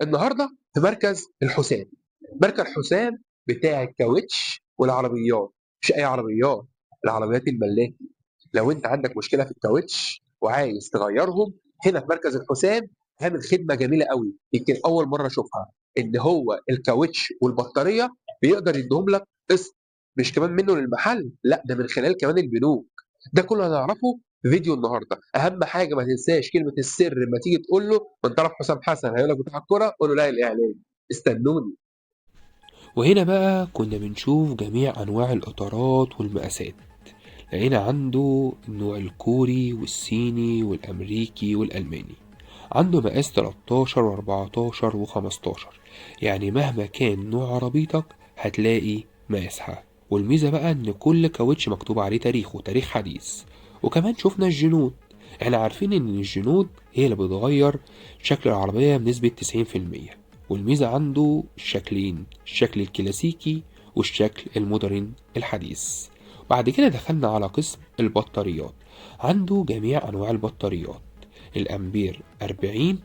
النهارده في مركز الحسام، مركز حسام بتاع الكاوتش والعربيات، مش اي عربيات، العربيات الملاكي. لو انت عندك مشكلة في الكاوتش وعايز تغيرهم، هنا في مركز الحسام عامل خدمة جميلة قوي، يمكن اول مرة اشوفها، ان هو الكاوتش والبطاريه بيقدر يديهم لك قسط، مش كمان منه للمحل، لا ده من خلال كمان البنوك. ده كله هنعرفه في فيديو النهارده. اهم حاجة ما تنساش كلمة السر لما تيجي تقول له من طرف حسام حسن، هيقول لك بتاع الكورة، قول له لا الاعلامي. استنوني. وهنا بقى كنا بنشوف جميع أنواع الإطارات والمقاسات، لقينا عنده النوع الكوري والصيني والأمريكي والألماني، عنده مقاس 13 و14 و15، يعني مهما كان نوع عربيتك هتلاقي مقاسها. والميزة بقى إن كل كاوتش مكتوب عليه تاريخه، تاريخ حديث. وكمان شفنا الجنود، احنا عارفين إن الجنود هي اللي بتغير شكل العربية بنسبة 90%. والميزة عنده شكلين، الشكل الكلاسيكي والشكل المودرن الحديث. بعد كده دخلنا على قسم البطاريات، عنده جميع أنواع البطاريات، الأمبير 40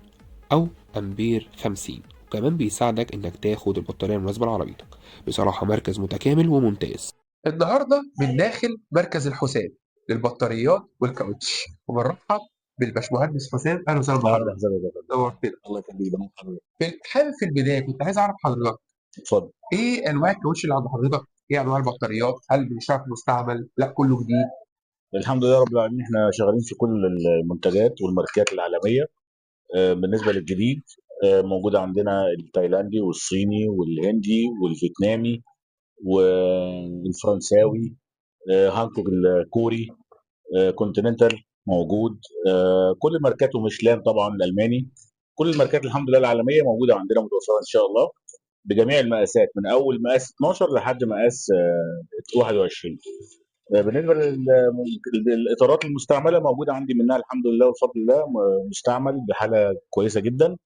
أو أمبير 50، وكمان بيساعدك إنك تاخد البطارية المناسبة لعربيتك. بصراحة مركز متكامل وممتاز. النهارده من داخل مركز الحسام للبطاريات والكاوتش، وبنرحب بالباشمهندس حسام. اهلا وسهلا اهلا بحضرتك، وسهلا يا فندم. نورتنا. الله يخليك، ده حضرتك. حابب في البداية كنت عايز اعرف حضرتك اتفضل. ايه انواع الكاوتش اللي عند حضرتك؟ ايه انواع البطاريات؟ هل بنشتغل في مستعمل؟ لا كله جديد؟ الحمد لله رب العالمين، احنا شغالين في كل المنتجات والماركات العالمية. بالنسبة للجديد، موجود عندنا التايلاندي والصيني والهندي والفيتنامي والفرنساوي، هانكوك الكوري، كونتيننتال موجود، كل ماركات، وميشلان طبعا الالماني. كل الماركات الحمد لله العالمية موجودة عندنا متوفرة ان شاء الله بجميع المقاسات، من اول مقاس 12 لحد مقاس 21. بالنسبة للاطارات المستعملة موجودة عندي منها الحمد لله وبفضل الله، مستعمل بحاله كويسة جدا،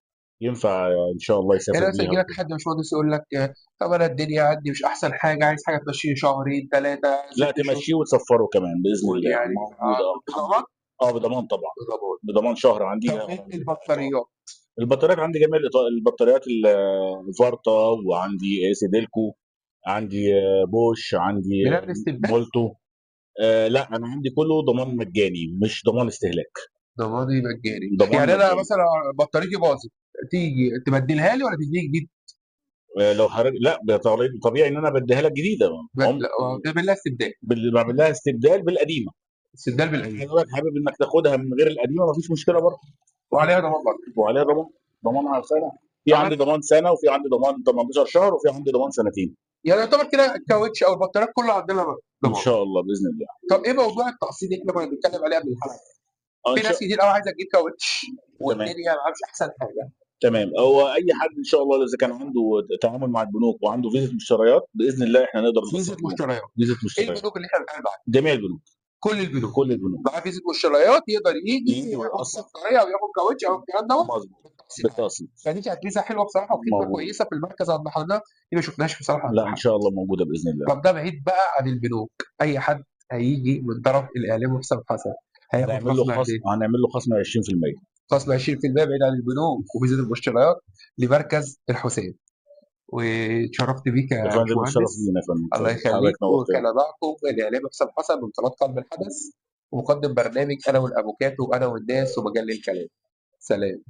ينفع ان شاء الله يسافر يعني مثلا بيها يجي لك وكده. حد مش يقول لك طب انا الدنيا عندي مش احسن حاجة، عايز حاجة تمشيني شهرين 3 لا، 6 شهور. تمشيه وتسفره كمان باذن الله. موجودة، الحمد بضمان؟ لله. بضمان طبعا. بضمان. بضمان شهر عندي. طب ايه البطاريات؟ البطاريات عندي جميع البطاريات الفارتا، وعندي سيديلكو، عندي بوش، عندي بنعمل استبدال؟ مولتو. لا، انا عندي كله ضمان مجاني، مش ضمان استهلاك. ضماني مجاني. ضمان يعني انا مجاني. مثلا بطاريتي باظت، تيجي تبدلها لي ولا تديني جديد؟ لو حضرتك لا، طبيعي ان انا بديها لك جديدة. لا، بعمل لها استبدال. بعمل لها استبدال بالقديمه. استبدال بالقديمه. حضرتك حابب انك تاخدها من غير القديمة، مفيش مشكلة برضه. وعليها ضمان برضه. وعليها ضمان، ضمانها سنة. في طب عندي ضمان سنة، وفي عندي ضمان 18 شهر، وفي عندي ضمان سنتين. يعني يعتبر كده الكاوتش او البطاريات كله عندنا ضمان. ان شاء الله باذن الله. طب ايه موضوع التقسيط اللي احنا كنا بنتكلم عليه قبل الحلقة؟ في ناس كتير قوي عايزه تجيب كاوتش والدنيا مش احسن حاجة. تمام. هو اي حد ان شاء الله اذا كان عنده تعامل مع البنوك وعنده فيزا مشتريات باذن الله احنا نقدر فيزا نوصل له. مشتريات. فيزا ايه مشتريات. البنوك اللي احنا بنتعامل معاها؟ جميع البنوك. كل البنوك. كل البنوك. معاه فيزا مشتريات يقدر يجي يجي ياخد ويقسط. بطارية او ياخد كاوتش او الكلام دوت. مظبوط. بالتقسيط. بالتقسيط. فدي كانت ميزة حلوة بصراحة وخدمه موجود. كويسة في المركز عند حضرتك، دي ما شفناهاش بصراحة عند لا، ان حد. شاء الله موجودة باذن الله. طب ده بعيد بقى عن البنوك، اي حد هيجي من طرف الاعلام حسام حسن هياخد خصم قد ايه؟ هنعمل له خصم 20%. خصم 20% بعيد عن البنوك وفيزا المشتريات لمركز الحسام. واتشرفت بيك يا يا فندم، باشمهندس. الشرف لينا يا فندم. الله حضرتك يخليك. نورتنا. وكان معكم الاعلام حسام حسن من قناة قلب الحدث، ومقدم برنامج انا والافوكاتو وانا والناس ومجله الكلام. سلام.